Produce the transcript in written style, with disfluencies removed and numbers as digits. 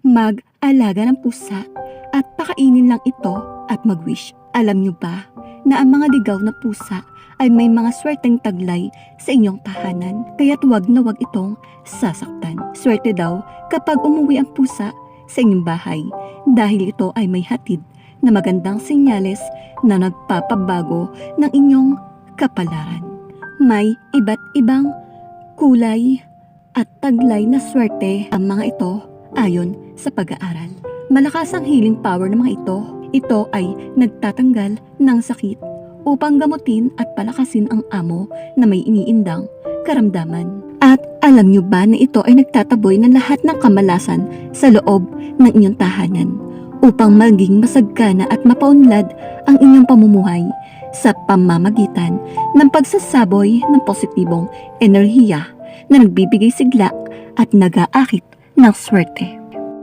Mag-alaga ng pusa at pakainin lang ito at mag-wish. Alam nyo ba na ang mga ligaw na pusa ay may mga swerteng taglay sa inyong tahanan, kaya't wag na wag itong sasaktan? Swerte daw kapag umuwi ang pusa sa inyong bahay dahil ito ay may hatid na magandang senyales na nagpapabago ng inyong kapalaran. May iba't ibang kulay at taglay na swerte ang mga ito ayon sa pag-aaral. Malakas ang healing power ng mga ito. Ito ay nagtatanggal ng sakit upang gamutin at palakasin ang amo na may iniindang karamdaman. At alam nyo ba na ito ay nagtataboy ng lahat ng kamalasan sa loob ng inyong tahanan upang maging masagana at mapaunlad ang inyong pamumuhay sa pamamagitan ng pagsasaboy ng positibong enerhiya na nagbibigay sigla at nag-aakit ng swerte?